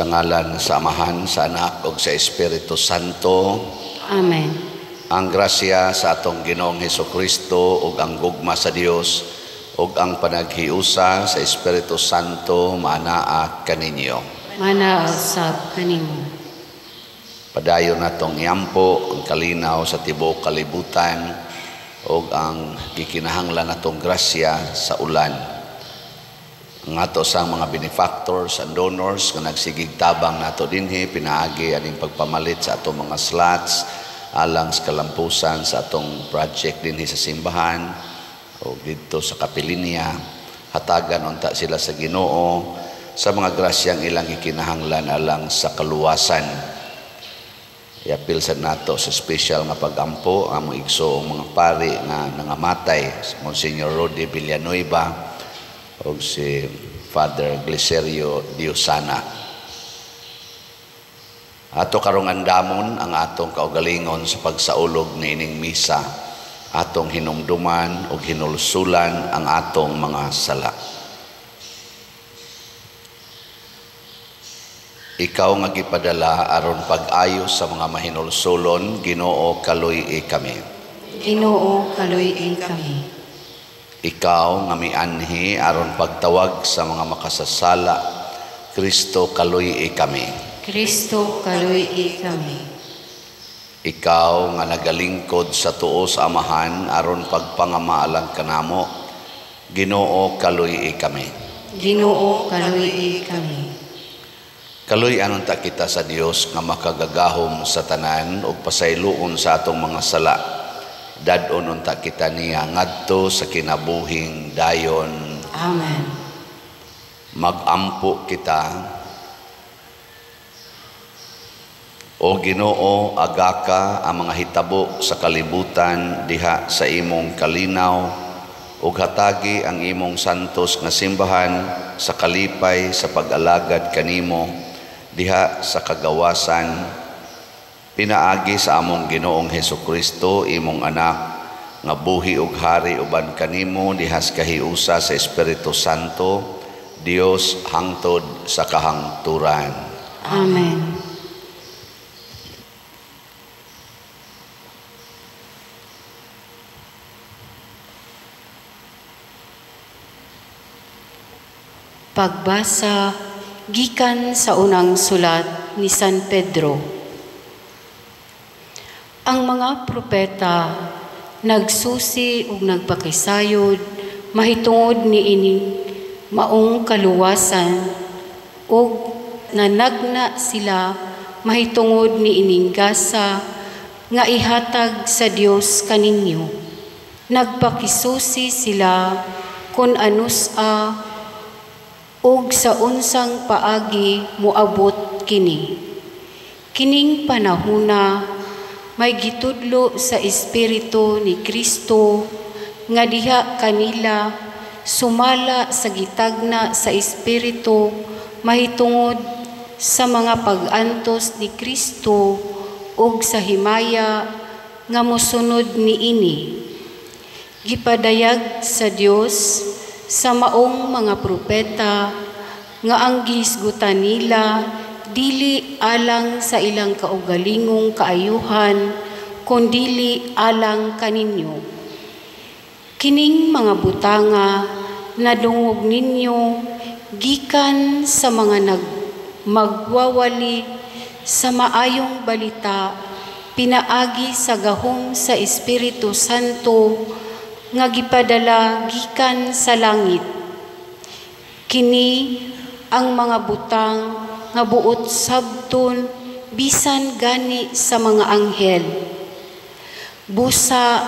Sa ngalan sa Amahan, sa Anak ug sa Espiritu Santo. Amen. Ang grasya sa atong Ginoong Hesukristo ug ang gugma sa Dios ug ang panaghiusa sa Espiritu Santo maanaa kaninyo. Manaa usab kanimo. Padayon natong iampo ang kalinaw sa tibuok kalibutan ug ang gikinahanglan natong grasya sa ulan. Ang ato sa mga benefactors and donors nga nagsigig tabang nato dinhi pinaagi aning pagpamalit sa atong mga slots alang sa kalampusan sa atong project dinhi sa simbahan o didto sa kapilinya. Hatagan unta sila sa Ginoo sa mga grasyang ilang gikinahanglan alang sa kaluwasan. Iapil sad nato sa special nga pagampo ang among igsoong mga pari nga nangamatay, si Monsignor Rodi Villanueva o si Father Glicerio Diosana. Ato karong andamon ang atong kaugalingon sa pagsaulog niining misa, atong hinumduman ug hinulsulan ang atong mga sala. Ikaw nga gipadala aron pag-ayo sa mga mahinulsulon, Ginoo, kaluy-i kami. Ginoo, kaluy-i kami. Ikaw nga mianhi aron pagtawag sa mga makasasala, Kristo, kaluy-i kami. Kristo, kaluy-i kami. Ikaw nga nagalingkod sa tuo sa Amahan aron pagpangamaalang kanamo, Ginoo, kaluy-i kami. Ginoo, kaluy-i kami. Kaluy-anon ta kita sa Dios nga makagagahom sa tanan ug pasayloon sa atong mga sala. Dad-on unta kita niya ngadto sa kinabuhing dayon. Amen. Magampo kita. O Ginoo, agaka ang mga hitabo sa kalibutan diha sa imong kalinaw ug hatagi ang imong santos nga simbahan sa kalipay sa pag-alagad kanimo diha sa kagawasan, pinaagi sa among Ginoong Hesukristo, imong anak, nga buhi ug hari uban kanimo diha sa kahiusa sa Espiritu Santo, Dios hangtod sa kahangturan. Amen. Pagbasa gikan sa unang sulat ni San Pedro. Ang mga propeta nagsusi ug nagpakisayod mahitungod niining maong kaluwasan ug nanagna sila mahitungod niining gasa nga ihatag sa Dios kaninyo. Nagpakisusi sila kon anus-a ug sa unsang paagi moabot kini. Kining panahuna may gitudlo sa Espiritu ni Kristo nga diha kanila sumala sa gitagna sa Espiritu mahitungod sa mga pag-antos ni Kristo ug sa himaya nga mosunod niini. Gipadayag sa Dios sa maong mga propeta nga ang gihisgutan nila dili alang sa ilang kaugalingong kaayuhan, kundili alang kaninyo. Kining mga butanga nadungog ninyo gikan sa mga magwawali sa maayong balita pinaagi sa gahom sa Espiritu Santo nga gipadala gikan sa langit. Kini ang mga butang nga buot sabton bisan gani sa mga anghel. Busa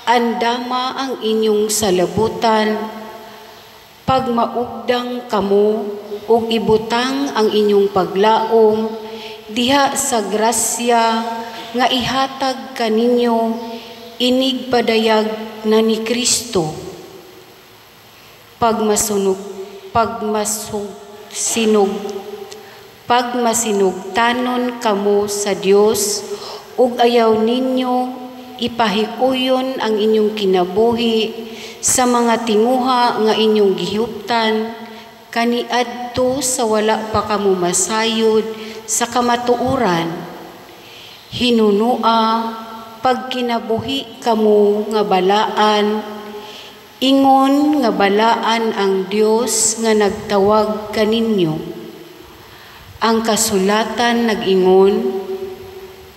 andama ang inyong salabutan, pagmaugdang kamo ug ibutang ang inyong paglaom diha sa grasya nga ihatag kaninyo inig padayag na ni Kristo. Pagmasinugtanon kamo sa Dios ug ayaw ninyo ipahiuyon ang inyong kinabuhi sa mga tinguha nga inyong gihuptan kaniadto sa wala pa kamo masayod sa kamatuoran. Hinunua pagkinabuhi kamo nga balaan, ingon nga balaan ang Dios nga nagtawag kaninyo. Ang kasulatan nag-ingon,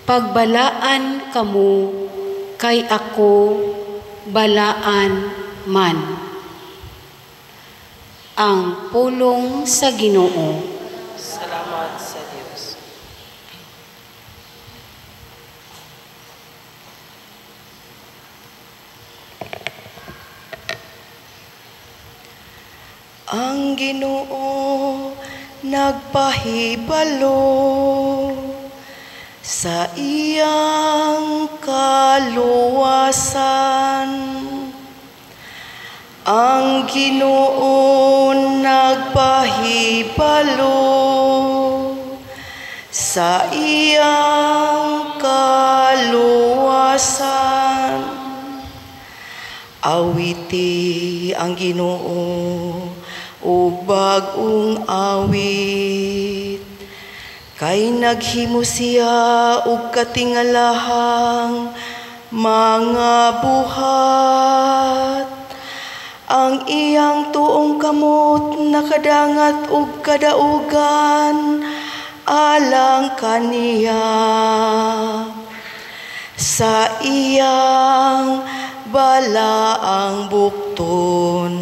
pagbalaan kamo kay ako balaan man. Ang pulong sa Ginoo. Salamat sa Dios. Ang Ginoo nagpahibalo sa iyang kaluwasan. Ang Ginoo nagpahibalo sa iyang kaluwasan. Awiti ang Ginoo ug bag-ong awit, kay naghimo siya og katingalahang mga buhat. Ang iyang tuong kamot nakadangat og kadaugan alang kaniya. Sa iyang balaang bukton,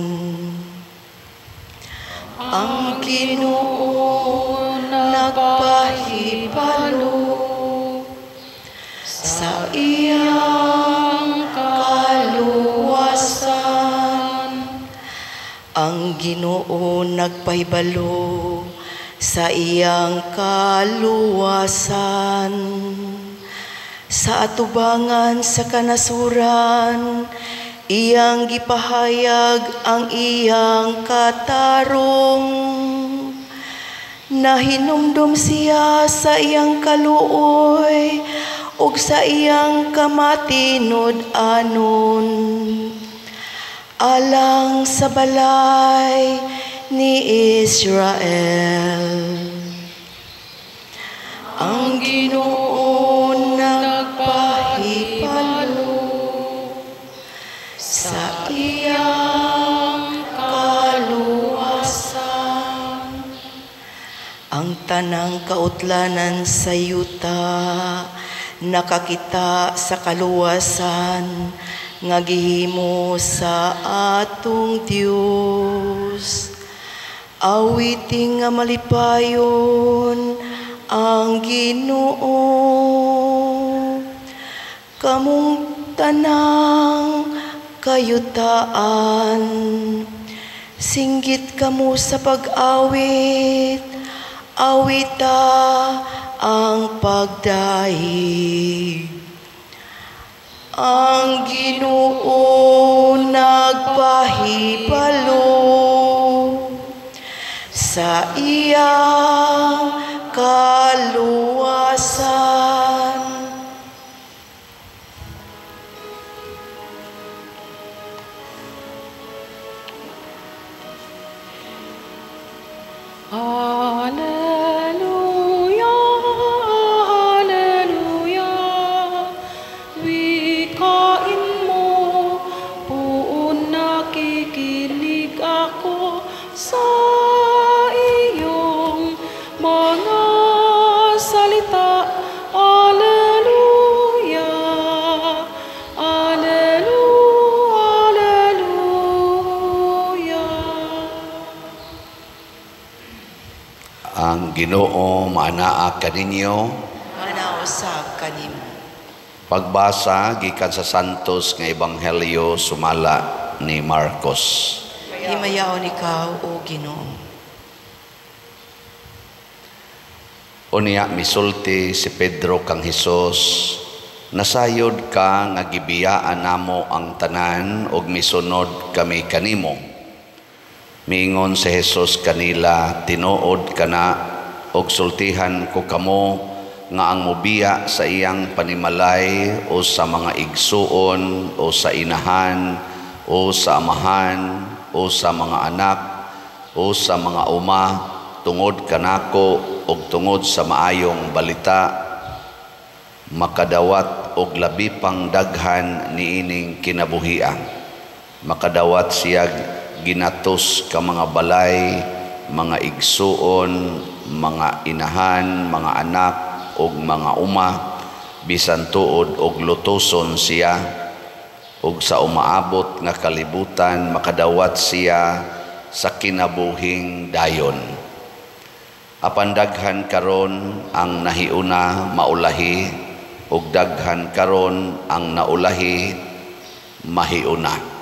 ang Ginoo nagpahibalo sa iyang kaluwasan. Ang Ginoo nagpahibalo sa iyang kaluwasan. Sa atubangan sa kanasuran, iyang gipahayag ang iyang katarong. Nahinumdum siya sa iyang kaluoy ug sa iyang kamatinud-anon. Alang sa balay ni Israel. Ang Ginoo nagpahibalo sa iyang kaluwasan. Ang tanang kautlanan sa yuta nakakita sa kaluwasan nga gihimo sa atong Dios. Awitin nga malipayon ang Ginoo. Kamong tanang kayutaan, singgit kamo sa pag-awit, awita ang pagdaig. Ang Ginoo nagpahibalo sa iyang kaluwasan. Alleluia, alleluia, wikain mo, buon nakikinig ako sa iyong mga salita. Alleluia, alleluia, alleluia. Ang Ginoo maanaa kaninyo. Manausab kanimo. Pagbasa gikan sa Santos nga Ebanghelyo sumala ni Marcos. Himayaon ikaw, o Ginoo. Unya misulti si Pedro kang Hesus, nasayod ka nga gibiyaan namo ang tanan ug misunod kami kanimo. Miingon si Hesus kanila, tinuod kana og sultihan ko kamo nga ang mobiya sa iyang panimalay o sa mga igsuon o sa inahan o sa amahan o sa mga anak o sa mga uma tungod kanako ug tungod sa maayong balita, makadawat og labi pang daghan niining kinabuhia. Makadawat siya ginatos ka mga balay, mga igsuon, mga inahan, mga anak ug mga uma, bisan tuod og lutoson siya, ug sa umaabot nga kalibutan makadawat siya sa kinabuhing dayon. Apan daghan karon ang nahiuna maulahi, ug daghan karon ang naulahi mahiuna.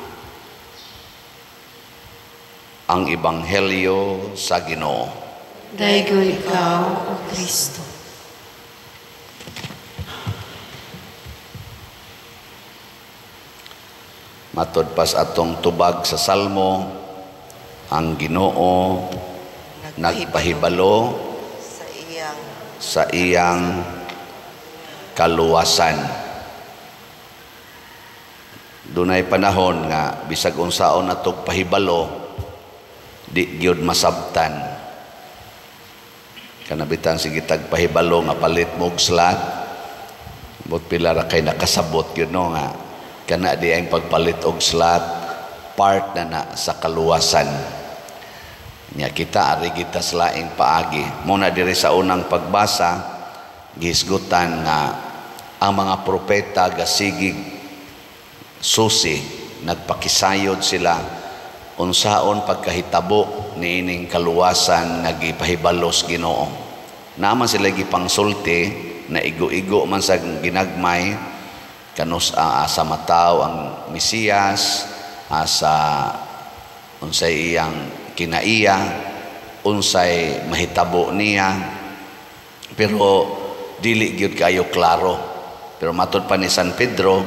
Ang Ebanghelyo sa Ginoo. Daygon ikaw, O Kristo. Matod pas atong tubag sa Salmo, ang Ginoo nagpahibalo sa iyang kaluwasan. Dunay panahon nga bisag unsaon natog pahibalo, di gyud masabtan. Kanabitan sige tag pahibalo nga palit mo og slot, but pila ra kay nakasabot gyud no nga kana di ang pagpalit og slot part na na sa kaluwasan. Nya kita ari kita sa laing paagi. Muna diri sa unang pagbasa gihisgutan nga ang mga propeta gasigig susi, nagpakisayod sila unsaon pagkahitabo niining kaluwasan nga gipahibalos Ginoo. Naaman sila gipangsulti na igo-igo man sa ginagmay kanus asa mataw ang Mesiyas, asa unsay iyang kinaiya, unsay mahitabo niya, pero dili gyud kayo klaro. Pero matud pa ni San Pedro,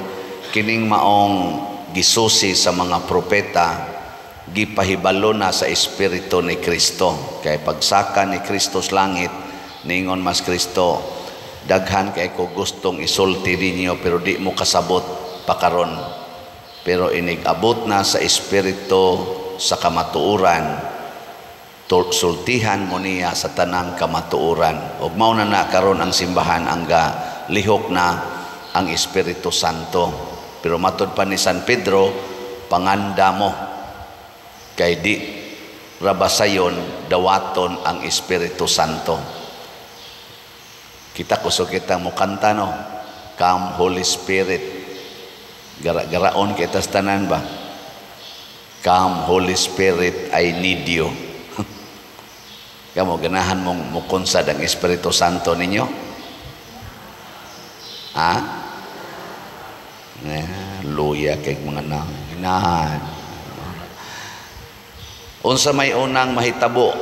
kining maong gisusi sa mga propeta gipahibalo na sa espiritu ni Kristo. Kay pagsaka ni Kristo sa langit, ningon mas Kristo, daghan kay ko gustong isulti ninyo pero di mo kasabot pa karon. Pero inig-abot na sa espiritu sa kamatuoran, sultihan mo niya sa tanang kamatuoran. Ug mao na na karon ang simbahan ang ga lihok na ang Espiritu Santo. Pero matud pa ni San Pedro, panganda mo kay di rabasayon dawaton ang Espiritu Santo. Kita kusog kita mo kanta no, Come Holy Spirit. Gara-garaon kita sa tanan ba? Come Holy Spirit, I need you. Kamo ganahan mong mukonsad ang Espiritu Santo ninyo? Ha? Luya kay mga nang. Unsa may unang mahitabo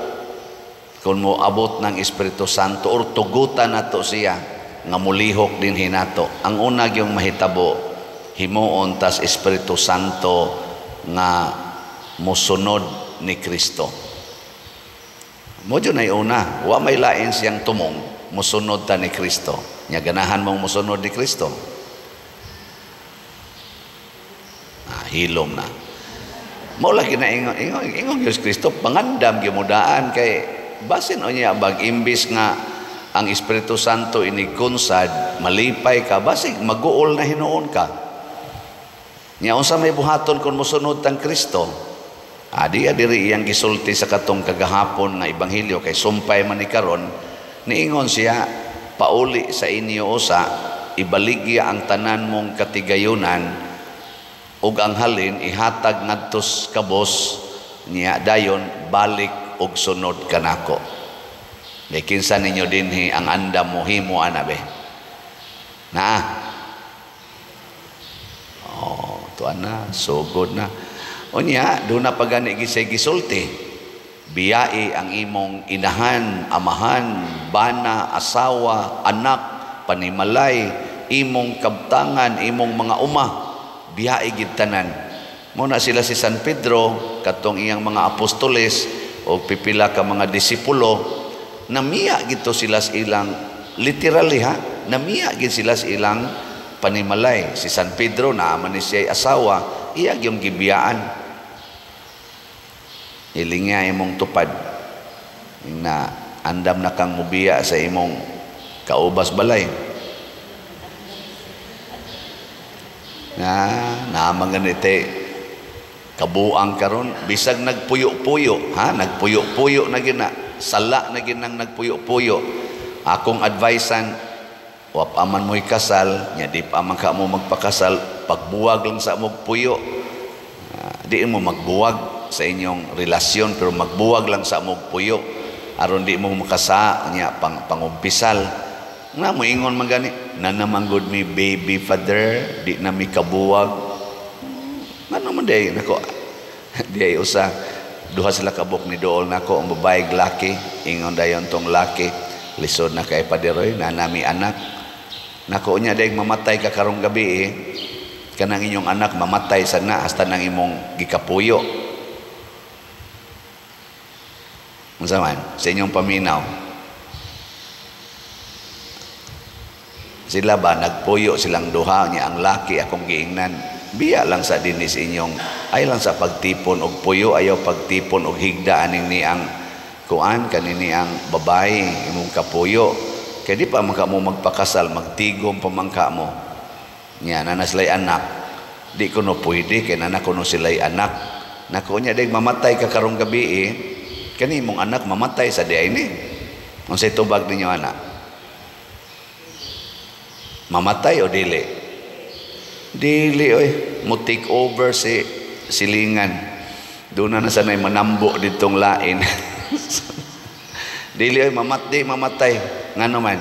kung moabot ng Espiritu Santo or tugutan nato siya nga mulihok din hinato. Ang una gyung mahitabo, himuon tas Espiritu Santo nga mosunod ni Kristo. Mo jud nay una, wa may lain siyang tumong, mosunod ta ni Kristo. Nya ganahan mong mosunod ni Kristo. Ah, hilom na. Mao lagi na ingon ingon ingon Diyos Kristo pangandam gyud mo daan kay basin unya bag imbis nga ang Espiritu Santo inigkunsad malipay ka basig maguol na hinuon ka. Nya unsa may buhaton kon mosunod tang Kristo? Adi diri iyang gisulti sa katong kagahapon nga ebanghelyo kay sumpay man ni karon, niingon siya pauli sa inyo usa, ibaligya ang tanan mong katigayunan ug ang halin ihatag ngadtos kabos niya dayon balik og sunod kanako. May kinsa ninyo dinhi ang andam mo himo ana be? Naa. Oh, tuan na, sugod na. Unya, doon na pagani gisay gisulti. Biyai ang imong inahan, amahan, bana, asawa, anak, panimalay, imong kabtangan, imong mga uma. Biyai gid tanan. Muna sila si San Pedro, katong iyang mga apostoles o pipila ka mga disipulo, namiya gito sila sa ilang, literally ha, namiya gid sila sa ilang panimalay. Si San Pedro, naaman ni siya asawa, iya gyung gibiyaan. Ilingya imong tupad na andam na kang mubiya sa imong kaubas balay. Na naman ganite kabuang karon bisag nagpuyo-puyo, ha, nagpuyo-puyo na gina, sala na ginang nagpuyo-puyo. Akong advisean, wa pa man mo'y kasal, nya di pa man ka mo magpakasal, pagbuwag lang sa mog puyo. Di mo magbuwag sa inyong relasyon, pero magbuwag lang sa mog puyo aron di mo makasa nya pangumpisal. Nga mo ingon man gani, na naman gud mi baby father, di na mi kabuwag. Ngano man day nako. Di ay usa duha sila kabuk ni dool nako, ang babae laki, ingon dayon tong laki, lisod na kay paderoy na nami anak. Nako nya day mamatay ka karong gabi eh. Kanang inyong anak mamatay sana hasta nang imong gikapuyo. Unsa man sa inyong paminaw? Sila ba nagpuyo silang duha niya ang laki akong giingnan, biya lang sa dinis inyong ay lang sa pagtipon og puyo, ayaw pagtipon og higda aning ni ang kuan kanini ang babae imong kapuyo. Kay di pa man ka mo magpakasal, magtigom pa man ka mo. Nya nana sila'y anak, di kuno pwede kay nana kuno sila'y anak. Nako nya dig mamatay ka karong gabi eh, kani imong anak mamatay sa di ay ni. Unsay tubag ninyo anak? Mamatay o dili? Dili oy, mo take over si silingan. Doon na sanay manambo ditong lain. Dili oy, mamatay. Ngano man?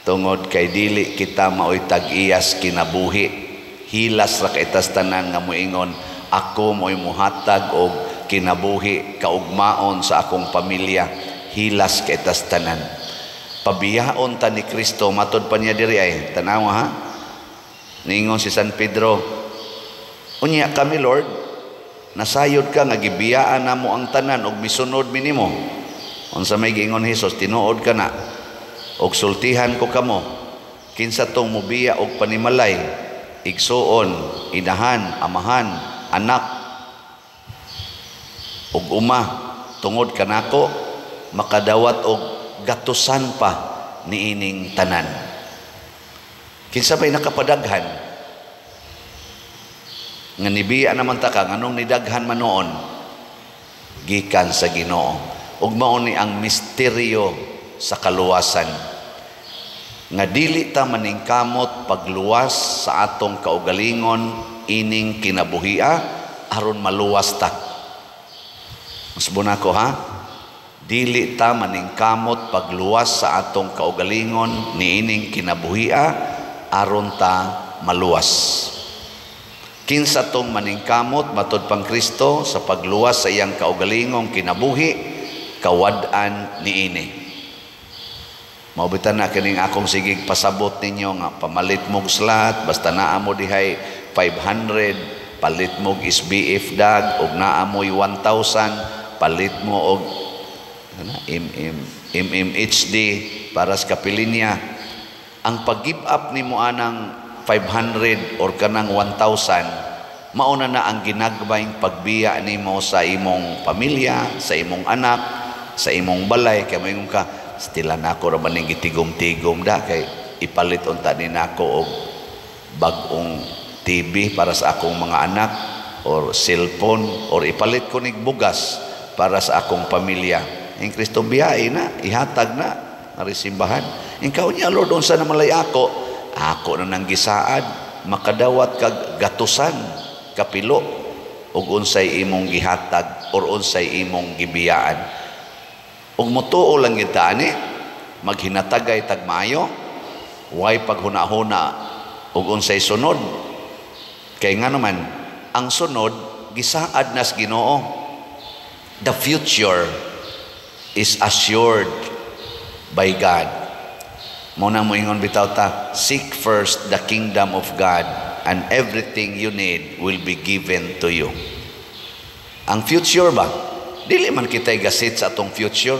Tungod kay dili kita maoy tag-iyas kinabuhi. Hilas ra kay tas tanan nga moingon, ako mo'y muhatag og kinabuhi kaugmaon sa akong pamilya. Hilas kay tas tanan. Pabiyaon ta ni Kristo, matod pa niya diri ay tanawa ha. Ningon si San Pedro, unya kami Lord, nasayod ka nga gibiyaan namo ang tanan og misunod mi nimo. Unsa may giingon Hesus, tinuod ka na og sultihan ko kamo, kinsa tong mubiya og panimalay, igsuon, inahan, amahan, anak ug uma tungod kanako, makadawat og gatusan pa niining tanan. Kinsa may nakapadaghan nga nibiya naman ta ka, nganong nidaghan man noon? Gikan sa Ginoo. Ug mao ni ang misteryo sa kaluwasan, nga dili ta maningkamot pagluwas sa atong kaugalingon ining kinabuhia aron maluwas ta. Mas ko ha, dili ta maningkamot pagluwas sa atong kaugalingon niining kinabuhia aron ta maluwas. Kinsa tong maningkamot matud pang Kristo sa pagluwas sa iyang kaugalingong kinabuhi, kawad-an niini. Maubitan na kining akong sigig pasabot ninyo nga pamalit mog slot, basta naa mo dihay 500, palit mog SBF dag, og naa mo'y 1,000, palit mo og MMHD para sa kapilinya. Ang pag-give up nimo anang 500 or kanang 1,000, mauna na ang ginagmayng pagbiya nimo sa imong pamilya, sa imong anak, sa imong balay. Kay moingon ka, stila nako ra man ning gitigom-tigom da kay ipalit unta ni nako og bag-ong TV para sa akong mga anak or cellphone or ipalit ko nig bugas para sa akong pamilya. In Kristo biyahe na, ihatag na nga simbahan. Ikaw niya Lord, unsa na malay ako? Ako na nang gisaad, makadawat kag gatusan kapilo ug unsay imong gihatag or unsay imong gibiyaan. Ug motuo lang gid ta ani, maghinatagay tag maayo, way paghuna-huna ug unsay sunod. Kay ngano man, ang sunod gisaad nas Ginoo. The future is assured by God. Mo na moingon bitaw ta, seek first the kingdom of God and everything you need will be given to you. Ang future ba? Dili man kita'y gasit sa atong future.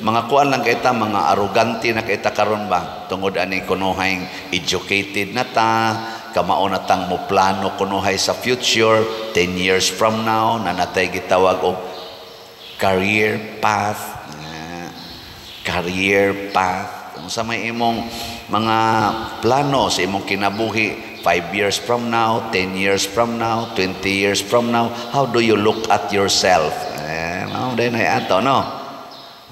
Mga kuan lang kita, mga arugante na kita karon ba? Tungod ani kunuhay educated na ta, kamao na tang mo plano kunuhay sa future, 10 years from now, na natay gitawag og Career path. Career path. Unsa may imong mga plano sa imong kinabuhi 5 years from now, 10 years from now, 20 years from now? How do you look at yourself? Eh, mao din ay ato, no?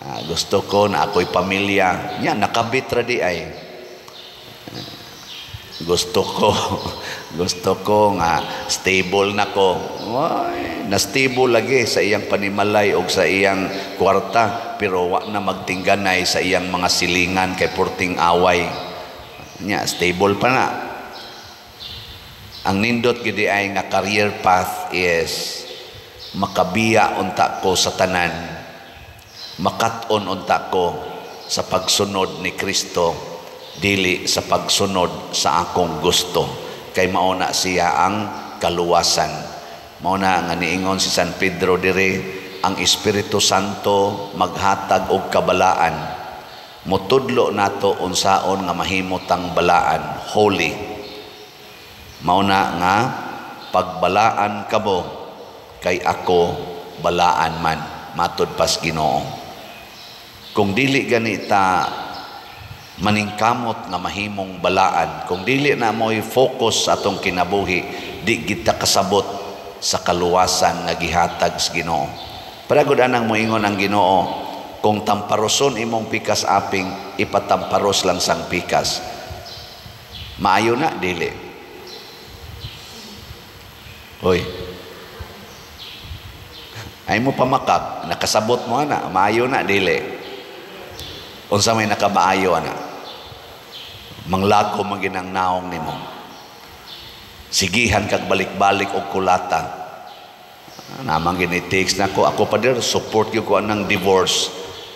Ah, gusto ko na ako'y pamilya. Nya, nakabit ra diay. Gusto ko nga stable na ko. Ay, na stable lagi sa iyang panimalay og sa iyang kwarta, pero wa na magtingganay sa iyang mga silingan kay purting away. Nya, stable pa na. Ang nindot gid ay nga career path is makabiya unta ko sa tanan, makat-on unta ko sa pagsunod ni Kristo, dili sa pagsunod sa akong gusto, kay mao na siya ang kaluwasan. Mao na nga niingon si San Pedro dire, ang Espiritu Santo maghatag og kabalaan, motudlo nato unsaon nga mahimo tang balaan, holy. Mao na nga pagbalaan kamo kay ako balaan man, matud pas Ginoo. Kung dili ganita maningkamot nga mahimong balaan, kung dili na mo'y focus sa atong kinabuhi, di kita kasabot sa kaluwasan nga gihatag sa Ginoo. Paragod anang moingon ang Ginoo, kung tamparoson imong pikas aping, ipatamparos lang sang pikas. Maayo na dili? Hoy. Ay mo pamakak, nakasabot mo ana, maayo na dili? Unsa may nakamaayo ana? Manglago man ginang naong nimo. Sigihan kag balik-balik og kulata. Namang gini-text nako, "Ako, pader, support gyud ko anang divorce."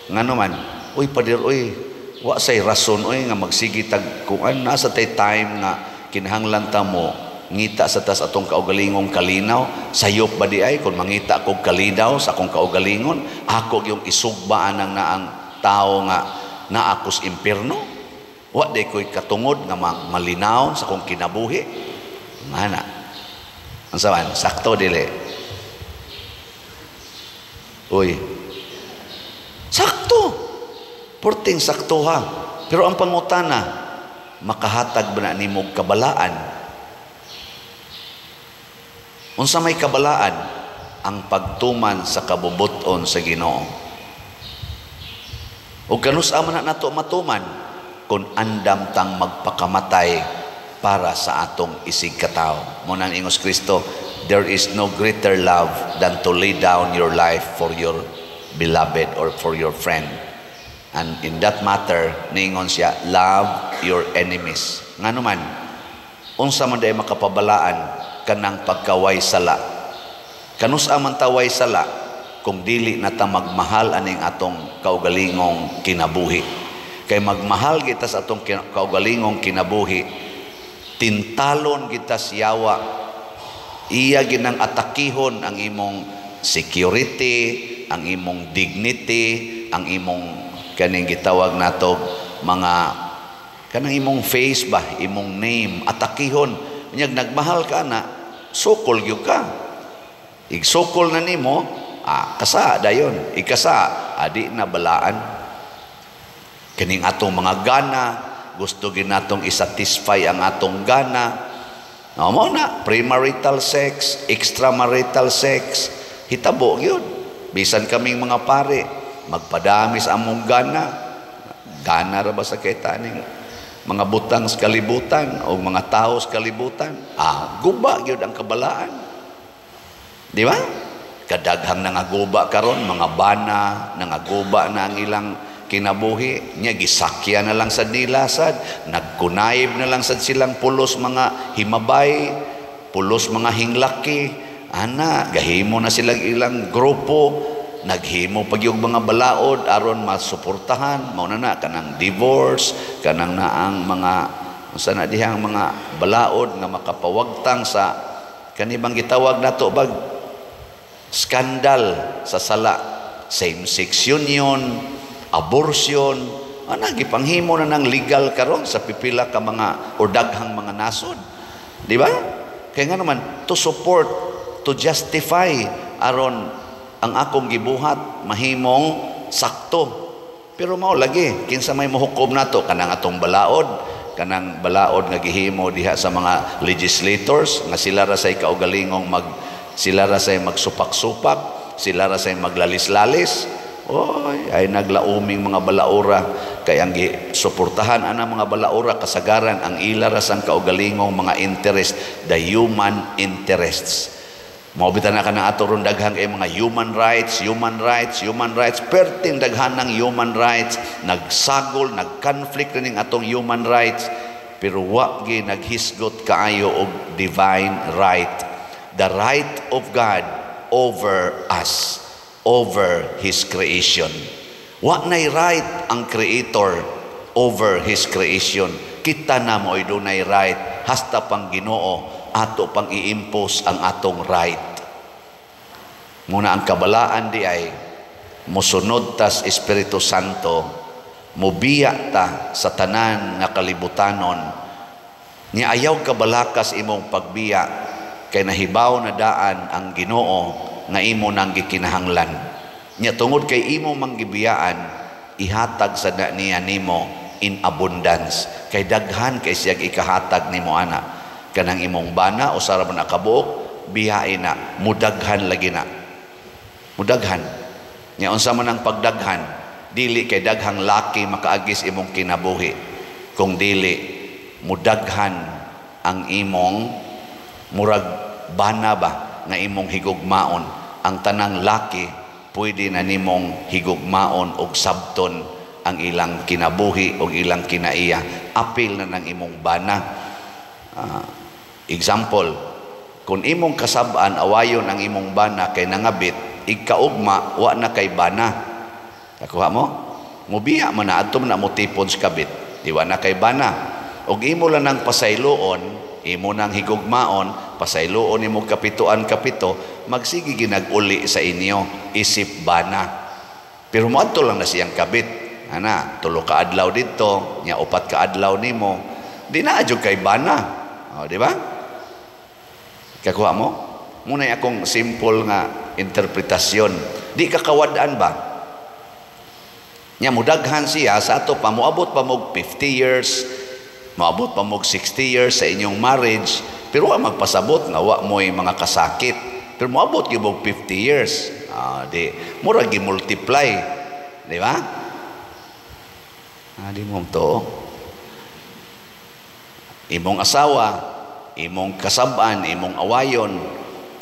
Ngano man? "Uy, pader, uy, wa say rason uy nga magsigi tag kuan, nasa tay time nga kinahanglan ta mo ngita sa tas atong kaugalingong kalinaw. Sayop ba diay kung mangita kog kalinaw sa akong kaugalingon? Ako yung isugbaan ang naang tao nga naa ko's impierno. Wa day ko'y katungod nga malinaw sa akong kinabuhi." Mana ang saban, sakto dili? Uy, sakto, porting sakto ha. Pero ang pangutana, makahatag ba na nimo og kabalaan? Unsa may kabalaan? Ang pagtuman sa kabubuton sa Ginoo. Ug kanus-a man na nato matuman kung andam tang magpakamatay para sa atong isig katawo? Mao nang ingos Kristo, "There is no greater love than to lay down your life for your beloved or for your friend." And in that matter, niingon siya, "Love your enemies." Ngano man? Unsa man day makapabalaan kanang pagkaway sala? Kanus-a man taway sala kung dili na ta magmahal aning atong kaugalingong kinabuhi? Kay magmahal kita sa atong kaugalingong kinabuhi, tintalon kita siyawa. Iya ginang atakihon ang imong security, ang imong dignity, ang imong kaning gitawag nato mga kanang imong face ba, imong name, atakihon. Unyag nagmahal ka na, sukol gyud ka. Igsukol na nimo, kasa dayon. Ikasa, adi na balaan. Kining atong mga gana, gusto ginatong isatisfy ang atong gana. No, mo na, premarital sex, extramarital sex, hitabo gyud. Bisan kaming mga pare, magpadami sa among gana. Gana ra ba sa kita ning mga butang sa kalibutan o mga tao sa kalibutan? Ah, guba gyud ang kabalaan. Di ba? Kadaghang nangaguba karon, mga bana, nangaguba na ang ilang kinabuhi nya, gisakya na lang sad nila sad, nagkunayib na lang sad silang pulos mga himabay, pulos mga hinglaki ana, gahimo na silang ilang grupo, naghimo pag yung mga balaod aron masuportahan. Mao na na kanang divorce, kanang naang mga unsa na dihang mga balaod nga makapawagtang sa kanibang gitawag nato bag skandal sa sala, same-sex union, abortion, ana gipanghimo na ng legal karon sa pipila ka mga or daghang mga nasod. Di ba? Kaya nga naman to support, to justify aron Ang akong gibuhat mahimong sakto. Pero mao lagi, kinsa may mohukom nato? Kanang atong balaod, kanang balaod nga gihimo diha sa mga legislators nga sila ra say kaugalingong sila ra say magsupak-supak, sila ra say maglalis-lalis. Oy, ay naglauming mga balaura kay ang gisuportahan ana mga balaura kasagaran ang ila ra sang kaugalingong mga interest, the human interests. Mao bitan na kana ato ron daghang kay mga human rights, human rights, human rights, perting daghan ng human rights, nagsagol, nagconflict ning atong human rights, pero wa gi naghisgot kaayo og divine right, the right of God over us, over His creation. Wa nay right ang Creator over His creation. Kita na mo'y dunay right, hasta pang Ginoo ato pang i-impose ang atong right. Muna ang kabalaan di ay mosunod tas Espiritu Santo, mobiya ta sa tanan nga kalibutanon. Nya ayaw kabalakas imong pagbiya kay nahibaw na daan ang Ginoo nga imo nang gikinahanglan. Nya tungod kay imo manggibiyaan, ihatag sa na niya nimo in abundance, kay daghan kay siyag ikahatag nimo ana. Kanang imong bana o sara man nakabuok, biyain na, mudaghan lagi na. Mudaghan. Nya unsa man ang pagdaghan, dili kay daghang laki makaagis imong kinabuhi, kung dili mudaghan ang imong murag bana ba nga imong higugmaon. Ang tanang laki pwede na nimong higugmaon og sabton ang ilang kinabuhi og ilang kinaiya. Apil na ng imong bana. Example, kung imong kasab-an awayon ang imong bana kay nangabit, igkaugma wa na kay bana. Nakuha mo? Mubiya man na adto na mo tipon sa kabit, di wa na kay bana. Og imo lang nang pasayloon, imo nang higugmaon, pasayloon imo kapituan kapito, magsige ginag-uli sa inyo isip bana. Pero moadto lang na siyang kabit. Ana, 3 ka adlaw didto, nya 4 ka adlaw nimo. Di na adyo kay bana. O, di ba? Kakuha mo? Muna akong simple nga interpretasyon. Di ka kawadaan ba? Nya mudaghan siya sa ato pa, moabot pa mog 50 years, moabot pa mog 60 years sa inyong marriage, pero wa magpasabot nga wa mo'y mga kasakit. Pero moabot gyud og 50 years. Di murag gi-multiply, di ba? Di mo to. Imong asawa, imong kasab-an, imong awayon,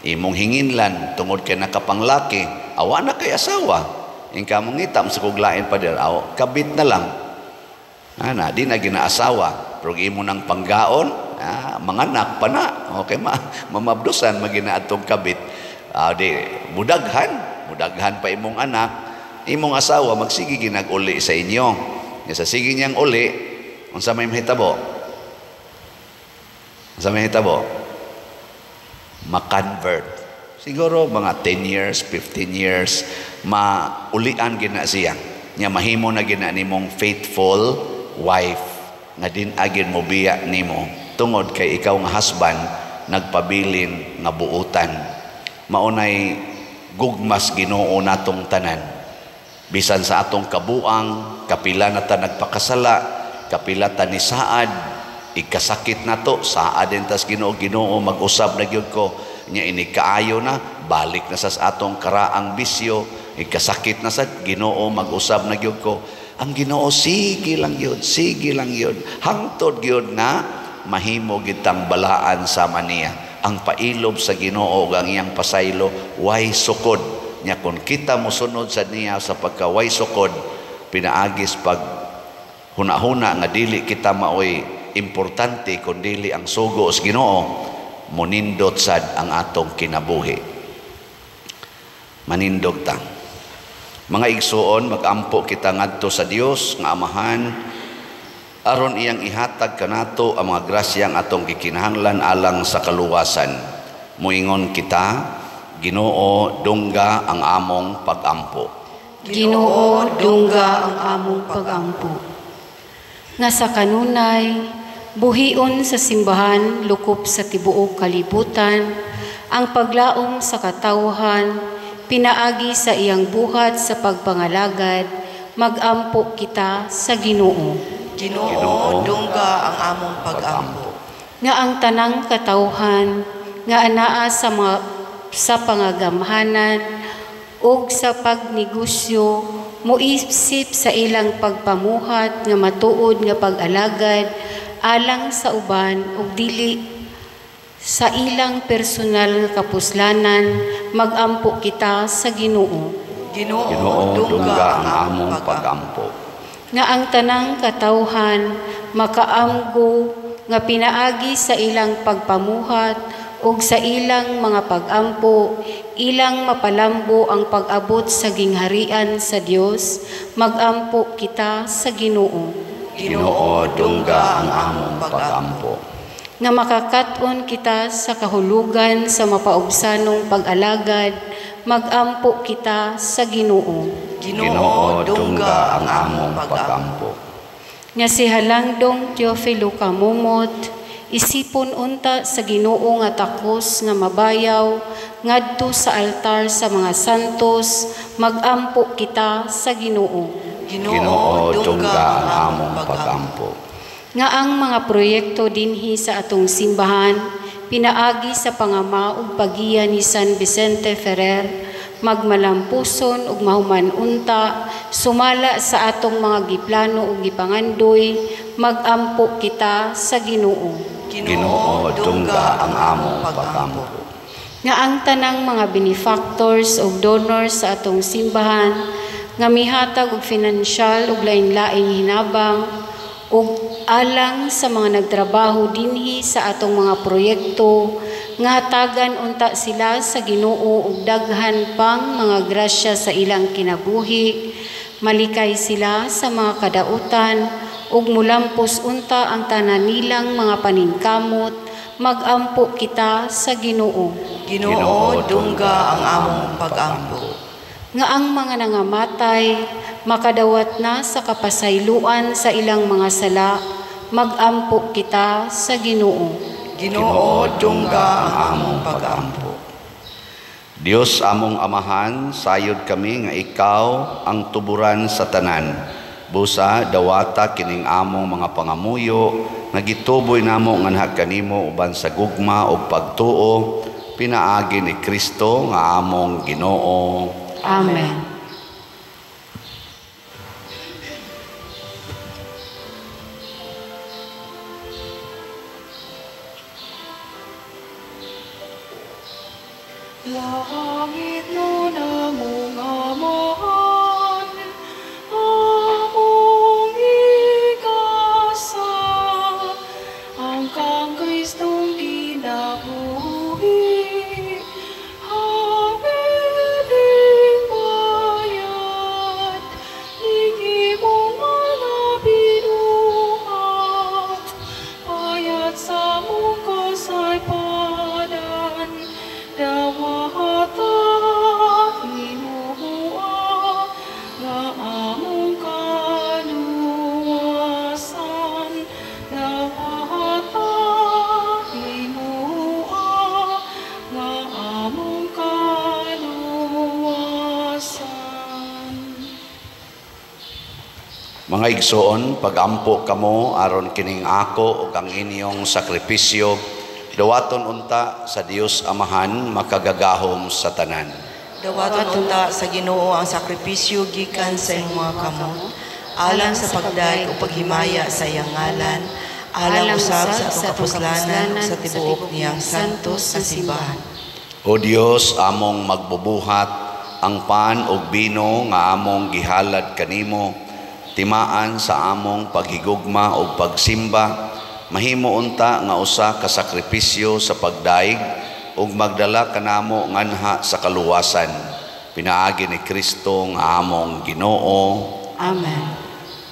imong hinginlan tungod kay nakapanglaki, awa na kay asawa. Ingka mong ngita sa kuglain pa dir, aw, kabit na lang. Ana, di na ginaasawa, pero imo nang panggaon, manganak pa na. Okay, mamabdusan magina atong kabit. Di mudaghan, mudaghan pa imong anak, imong asawa magsige ginag-uli sa inyo. Nya sa sige niyang uli, unsa may mahitabo? Unsa may mahitabo? Ma-convert. Siguro mga 10 years, 15 years, maulian gina siya. Nya mahimo na gina nimong faithful wife nga din agin mo biya nimo tungod kay ikaw nga husband nagpabilin nga buutan. Maunay gugmas Ginoo natong tanan. Bisan sa atong kabuang, kapila na ta nagpakasala, kapila ta ni saad, ikasakit nato, saad din tas Ginoo, Ginoo mag-usab na gyud ko. Nya ini kaayo na, balik na sa atong karaang bisyo, ikasakit na sad Ginoo mag-usab na gyud ko. Ang Ginoo sige lang gyud, sige lang gyud. Hangtod gyud nga mahimo gitang balaan sa maniya. Ang pailob sa Ginoo ug ang iyang pasaylo way sukod. Nya kun kita mosunod sa niya sa pagkaway sukod, pinaagis pag hunahuna nga dili kita maoy importante kun dili ang sugo sa Ginoo, monindot sad ang atong kinabuhi. Manindog ta. Mga igsuon, magampo kita ngadto sa Dios nga Amahan aron iyang ihatag kanato ang mga grasyang atong gikinahanglan alang sa kaluwasan. Moingon kita, Ginoo, dungga ang among pagampo. Ginoo, dungga ang among pagampo. Nga sa kanunay, buhion sa simbahan lukop sa tibuok kalibutan ang paglaom sa katawhan pinaagi sa iyang buhat sa pagpangalagad, magampo kita sa Ginoo. Ginoo, dungga ang among pagampo. Nga ang tanang katawhan nga anaa sa mga, sa pangagamhanan ug sa pagnegosyo moisip sa ilang pagpamuhat nga matuod nga pag-alagad alang sa uban ug dili sa ilang personal nga kapuslanan, magampo kita sa Ginoo. Ginoo, Ginoo, dungga ang among pagampo. Nga ang tanang katawhan makaamgo nga pinaagi sa ilang pagpamuhat ug sa ilang mga pagampo, ilang mapalambo ang pag-abot sa gingharian sa Dios, magampo kita sa Ginoo. Ginoo, dungga ang among pagampo. Nga makakat-on kita sa kahulugan sa mapaubsanong pag-alagad, magampo kita sa Ginoo. Ginoo, dungga ang among pagampo. Nga si Halangdong Teofilo Camomot, isipon unta sa Ginoo nga takos nga mabayaw ngadto sa altar sa mga santos, magampo kita sa Ginoo. Ginoo, dungga ang among pagampo. Nga ang mga proyekto dinhi sa atong simbahan pinaagi sa pangama ug pagiya ni San Vicente Ferrer, magmalampuson ug mahuman unta sumala sa atong mga giplano ug gipangandoy, magampo kita sa Ginoo. Ginoo, dungga ang among pagampo. Nga ang tanang mga benefactors ug donors sa atong simbahan nga mihatag og finansyal ug lain-laing hinabang ug alang sa mga nagtrabaho dinhi sa atong mga proyekto, nga hatagan unta sila sa Ginoo og daghan pang mga grasya sa ilang kinabuhi, malikay sila sa mga kadautan ug mulampos unta ang tanan nilang mga paningkamot, magampo kita sa Ginoo. Ginoo, dungga ang among pagampo. Nga ang mga nangamatay makadawat na sa kapasayloan sa ilang mga sala, magampo kita sa Ginoo. Ginoo, dungga ang among pagampo. Dios among Amahan, sayod kami nga ikaw ang tuburan sa tanan. Busa dawata kining among mga pangamuyo nga gituboy namo nganha kanimo uban sa gugma ug pagtuo pinaagi ni Kristo nga among Ginoo. Amen. Langit nun among Amahan, among igasa, ang kang Kristong kinabuhi, habiling bayad, ning imong mga binuhat, bayad sa among kasaypanan, dawata imuha nga among kaluwasan, dawata imuha nga among kaluwasan. Mga igsoon, pagampo kamo aron kining ako ug ang inyong sakripisyo dawaton unta sa Dios Amahan makagagahom sa tanan. Dawaton unta sa Ginoo ang sakripisyo gikan sa imong mga kamot, alang sa pagdayeg ug paghimaya sa iyang ngalan, alang usab sa atong kapuslanan ug sa tibuok niyang santos nga simbahan. O Dios among magbubuhat, ang pan ug bino nga among gihalad kanimo, timaan sa among paghigugma ug pagsimba, mahimo unta nga usa ka sakripisyo sa pagdaig ug magdala kanamo nganha sa kaluwasan, pinaagi ni Kristo nga among Ginoo. Amen.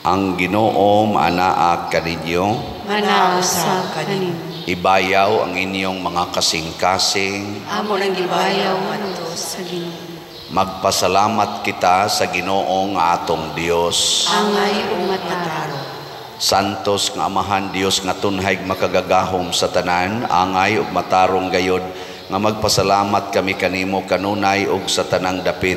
Ang Ginoo maanaa kaninyo, Manaa usab kanimo. Ibayaw ang inyong mga kasing-kasing. Amo nang gibayaw ngadto sa Ginoo. Magpasalamat kita sa Ginoo nga atong Dios. Angay ug matarong. Santos nga Amahan Dios nga tunhay makagagahom sa tanan, angay ug matarong gayod, nga magpasalamat kami kanimo kanunay ug sa tanang dapit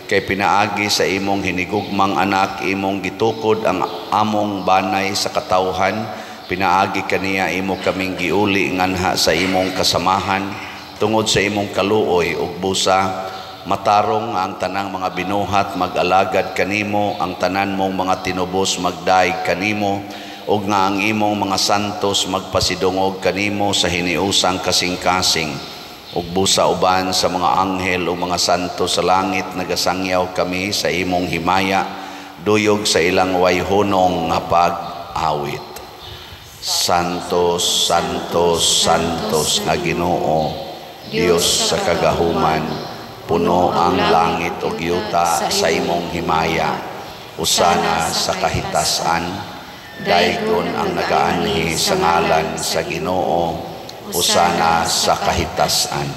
kay pinaagi sa imong hinigugmang anak imong gitukod ang among banay sa katawhan pinaagi kaniya imo kaming giuli nganha sa imong kasamahan tungod sa imong kaluoy ug busa matarong ang tanang mga binuhat mag-alagad kanimo ang tanan mong mga tinubos magdaig kanimo ug nga ang imong mga santos magpasidungog kanimo sa hiniusang kasing-kasing ug busa uban sa mga anghel ug mga santo sa langit nagasangyaw kami sa imong himaya duyog sa ilang wayhunong nga pag-awit. Santos, Santos, Santos nga Ginoo, Dios sa kagahuman, puno ang langit ug yuta sa imong himaya. Usana sa kahitasan, daygon ang nagaanhi sa ngalan sa Ginoo, usana sa kahitasan.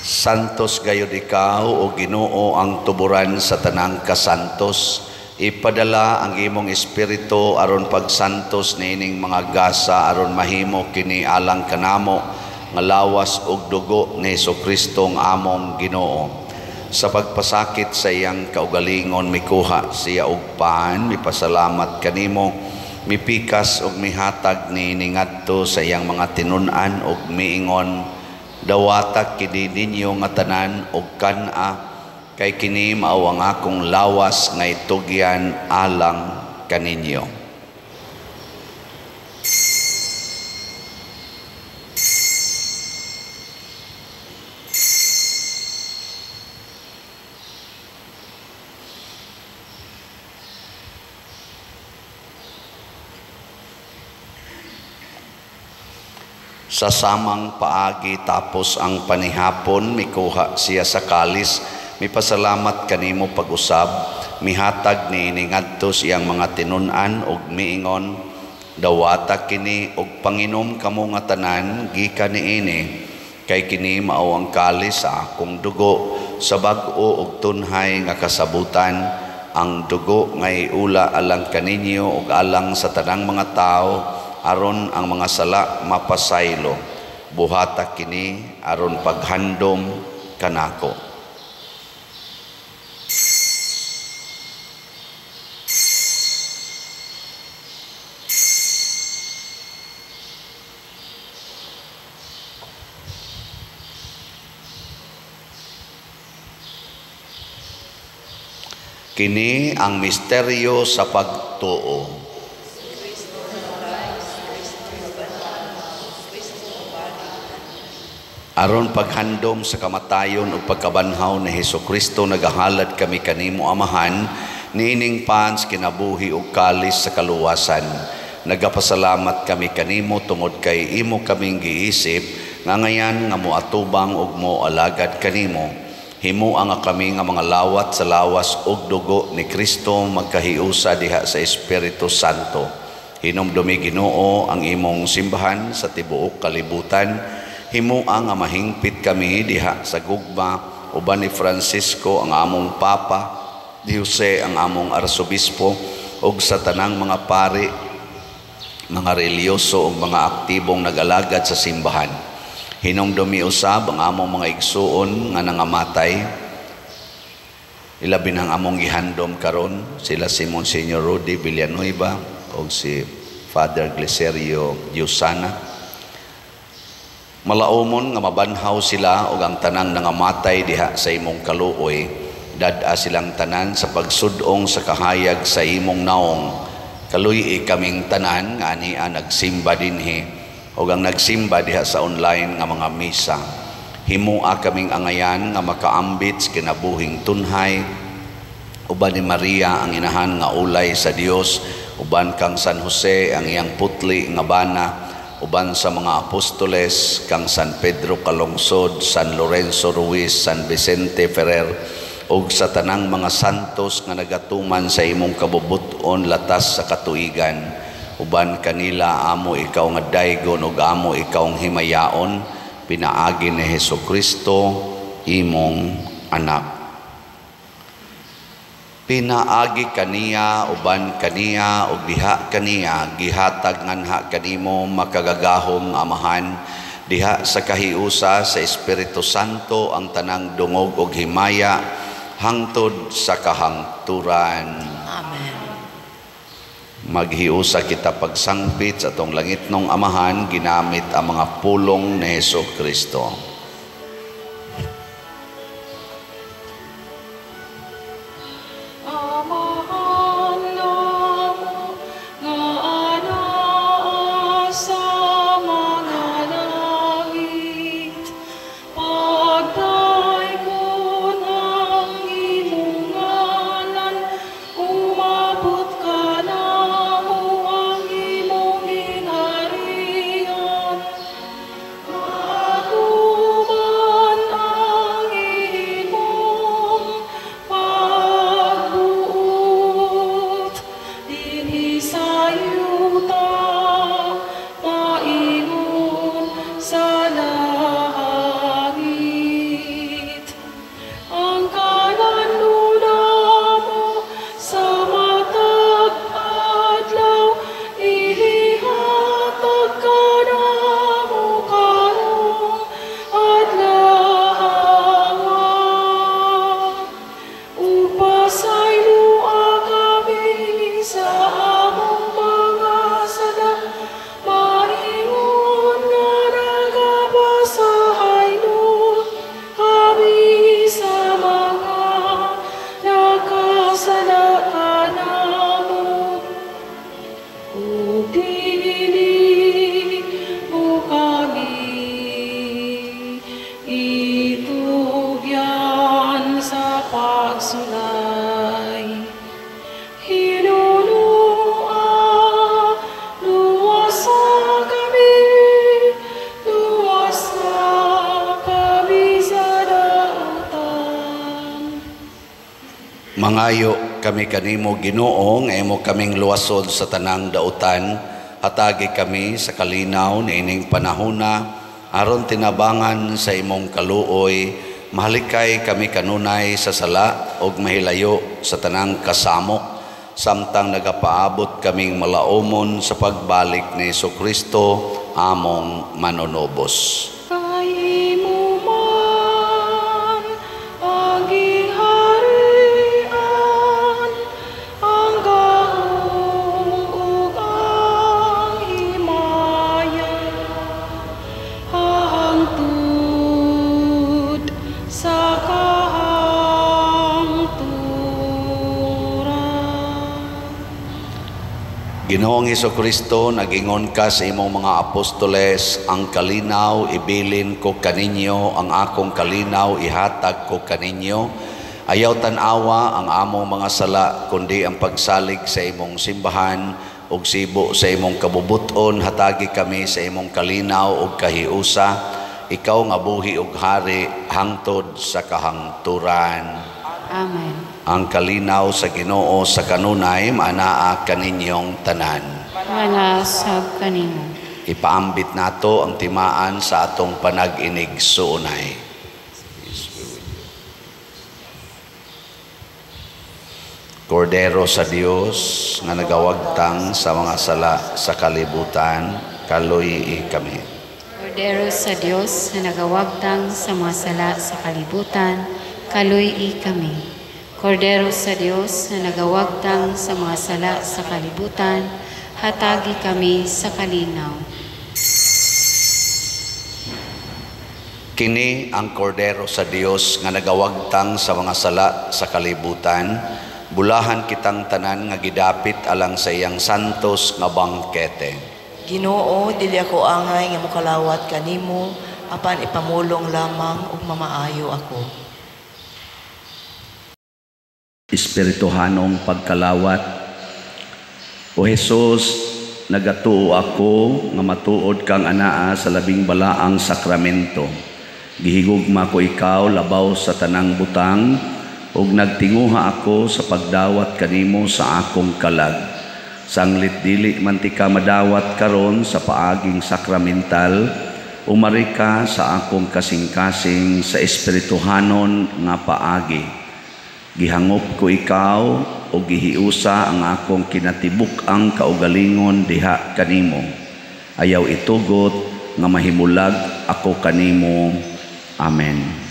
Santos gayud ikaw o Ginoo ang tuburan sa tanang kasantos. Ipadala ang imong espiritu aron pagsantos niining mga gasa aron mahimo kini alang kanamo nga lawas ug dugo ni Hesukristo ang among Ginoo. Sa pagpasakit sa iyang kaugalingon mikuha siya og pan, mipasalamat kanimo, mipikas og mihatag niini ngadto sa iyang mga tinun-an og miingon, dawata kini ninyo nga tanan og kan-a kay kini mao ang akong lawas nga itugyan alang kaninyo. Sa samang paagi tapos ang panihapon, mikuha siya sa kalis, mipasalamat kanimo pag-usab, mihatag niini ngadto sa iyang mga tinun-an ug miingon, dawata kini og panginom kamo nga tanan gikan niini, kay kini mao ang kalis sa akong dugo sa bag-o ug tunhay nga kasabutan, ang dugo nga iula alang kaninyo ug alang sa tanang mga tawo aron ang mga sala mapasaylo. Buhata kini aron paghandom kanako. Kini ang misteryo sa pagtuo. Aron paghandom sa kamatayon ug pagkabanhaw ni Hesukristo, nagahalad kami kanimo Amahan niining pans kinabuhi ug kalis sa kaluwasan. Nagapasalamat kami kanimo tungod kay imo kaming giisip nga ngayan nga moatubang ug moalagad kanimo. Himoa nga kami nga mga lawat sa lawas ug dugo ni Kristo magkahiusa diha sa Espiritu Santo. Hinumdumi Ginoo ang imong simbahan sa tibuok kalibutan. Himoa nga mahingpit kami diha sa gugma uban ni Francisco ang among Papa, ni Jose ang among Arsobispo, ug sa tanang mga pari, mga reliyoso ug mga aktibong nag-alagad sa simbahan. Hinumdumi usab ang among mga igsuon nga nangamatay, ilabi ang among gihandom karon sila si Monsignor Rudy Villanueva ug si Father Glicerio Yusana. Malaumon nga mabanhaw sila ug ang tanang nangamatay diha sa imong kaluoy, dad-a silang tanan sa pagsudong sa kahayag sa imong naong. Kaluy-i kaming tanan nga ania nagsimba dinhi ug ang nagsimba diha sa online nga mga misa. Himoa kaming angayan nga makaambit sa kinabuhing tunhay uban ni Maria ang inahan nga ulay sa Dios, uban kang San Jose ang iyang putli nga bana, uban sa mga apostoles kang San Pedro Calungsod, San Lorenzo Ruiz, San Vicente Ferrer, ug sa tanang mga santos nga nagatuman sa imong kabubut-on latas sa katuigan. Uban kanila amo ikaw nga daygon ug amo ikaw ang himayaon, pinaagi ni Hesukristo imong anak. Pinaagi kaniya, uban kaniya, ug diha kaniya, gihatag Gihatag nganha kanimo makagagahom nga Amahan diha sa kahiusa sa Espiritu Santo ang tanang dungog ug himaya hangtod sa kahangturan. Amen. Maghiusa kita pagsangpit sa atong langitnong Amahan ginamit ang mga pulong ni Hesus Kristo. Mangayo kami kanimo Ginoo nga imo kaming luwason sa tanang dautan, hatagi kami sa kalinaw niining panahona aron tinabangan sa imong kaluoy, mahalikay kami kanunay sa sala ug mahilayo sa tanang kasamok samtang nagapaabot kaming malaumon sa pagbalik ni Hesukristo among manunubos. Ginoong Hesukristo, nagingon ka sa imong mga apostoles, ang kalinaw ibilin ko kaninyo, ang akong kalinaw ihatag ko kaninyo. Ayaw tan-awa ang among mga sala, kundi ang pagsalig sa imong simbahan ug sibo sa imong kabubuton, hatagi kami sa imong kalinaw ug kahiusa. Ikaw nga buhi ug hari hangtod sa kahangturan. Amen. Ang kalinaw sa Ginoo sa kanunay maanaa kaninyong tanan. Manasab kanimo. Ipaambit nato ang timaan sa atong panag-inig suunay. Kordero sa Dios nga nagawagtang sa mga sala sa kalibutan, kaluyi kami. Kordero sa Dios nga nagawagtang sa mga sala sa kalibutan, kaluyi kami. Kordero sa Dios na nagawagtang sa mga sala sa kalibutan, hatagi kami sa kalinaw. Kini ang Kordero sa Dios nga nagawagtang sa mga sala sa kalibutan, bulahan kitang tanan nga gidapit alang sa iyang santos nga bangkete. Ginoo, dili ako angay nga mokalawat kanimo, apan ipamulong lamang ug mamaayo ako. Espirituhanong pagkalawat. O Jesus, nagatuo ako nga matuod kang anaa sa labing balaang sakramento. Gihigugma ko ikaw labaw sa tanang butang, ug nagtinguha ako sa pagdawat kanimo sa akong kalag. Sanglit dili man ti ka madawat karon sa paaging sakramental, umari ka sa akong kasing-kasing sa espirituhanon nga paagi. Gihangop ko ikaw o gihiusa ang akong kinatibuk-ang kaugalingon diha kanimo. Ayaw itugot nga mahimulag ako kanimo. Amen.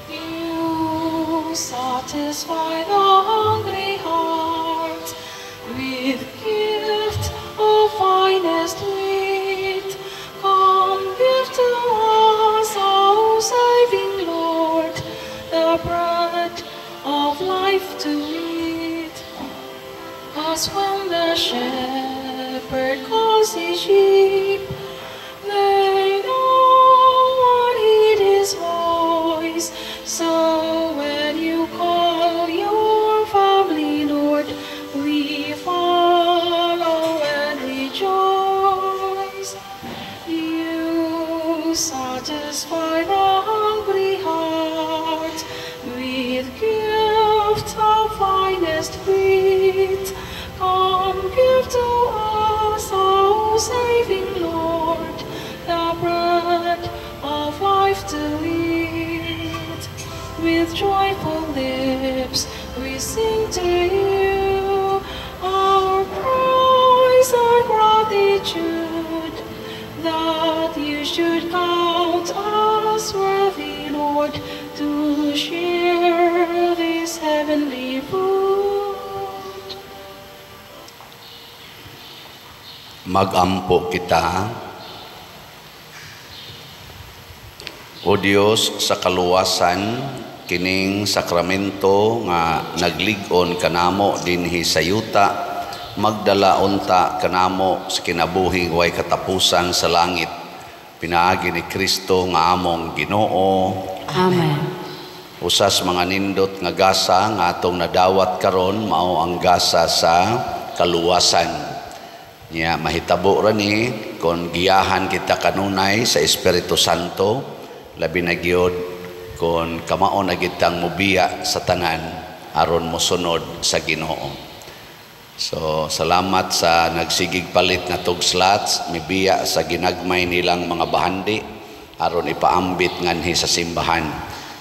You satisfy the hungry heart with gift of finest wheat. Come give to us, O saving Lord, the bread of life to eat. As when the shepherd calls his sheep, they know and heed his voice. So when you call your family, Lord, we follow and rejoice. You satisfy the hungry heart with gift of finest wheat. Come give to us, O saving Lord, the bread of life to eat. With joyful lips we sing to you our praise and gratitude, that you should count us worthy, Lord, to share this heavenly food. Magampo kita. O Dios, sa kaluwasan kining sakramento nga naglig-on kanamo dinhi sa yuta, magdala unta kanamo sa kinabuhing way katapusan sa langit, pinaagi ni Kristo nga among Ginoo. Amen. Usas mga nindot nga gasa nga atong nadawat karon mao ang gasa sa kaluwasan. Nya mahitabo ra ni kon giyahan kita kanunay sa Espiritu Santo, labi na gyud kon kamao na gitang mobiya sa tanan aron mosunod sa Ginoo. So salamat sa nagsigig palit nga tug slots, mibiya sa ginagmay nilang mga bahandi aron ipaambit nganhi sa simbahan.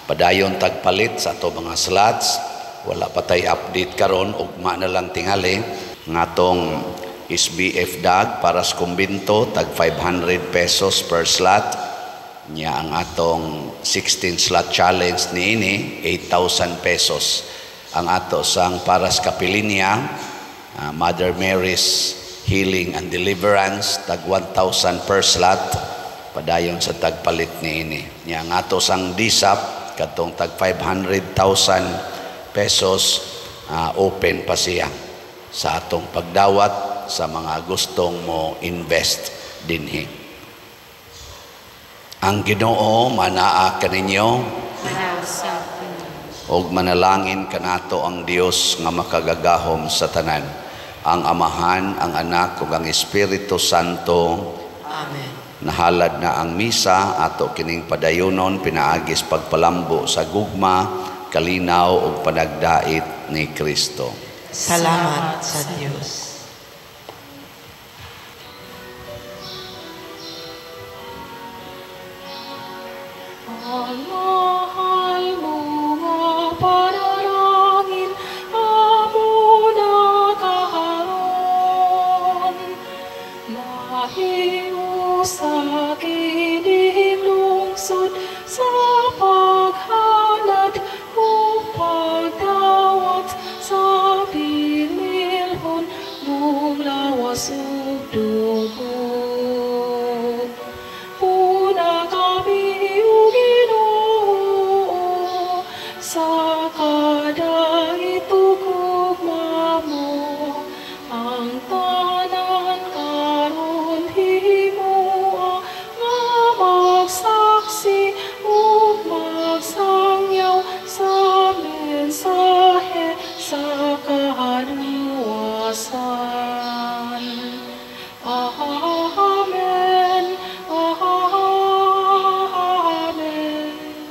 Padayon tagpalit sa ato mga slots, wala pa tay update karon, ugma na lang tingali ngatong SBF dag para sa kumbinto tag 500 pesos per slot. Nya ang atong 16 slot challenge niini 8,000 pesos. Ang ato sang para sa kapilinya, Mother Mary's Healing and Deliverance tag 1,000 per slot, padayon sa tagpalit niini. Nya ang ato sang DSAP kadtong tag 500,000 pesos, open pa siya sa atong pagdawat sa mga gustong mo invest dinhi. Ang Ginoo manaa kaninyo ug manalangin kanato ang Dios nga makagagahom sa tanan, ang Amahan, ang Anak ug ang Espiritu Santo. Amen. Nahalad na ang misa ato kining padayonon pinaagis pagpalambo sa gugma, kalinaw ug panagdait ni Kristo. Salamat sa Dios. Ang mahal mo nga panalangin, amo na kaharon. Mahimo sa kining lungsod sa paghalad o pagdawat sa pinilhon mong lawas ug dugo. Una kami o Ginoo sa kada itugugma mo, ang tanan karon himoa nga magsaksi ug magsangyaw sa mensahe sa kaluwasan.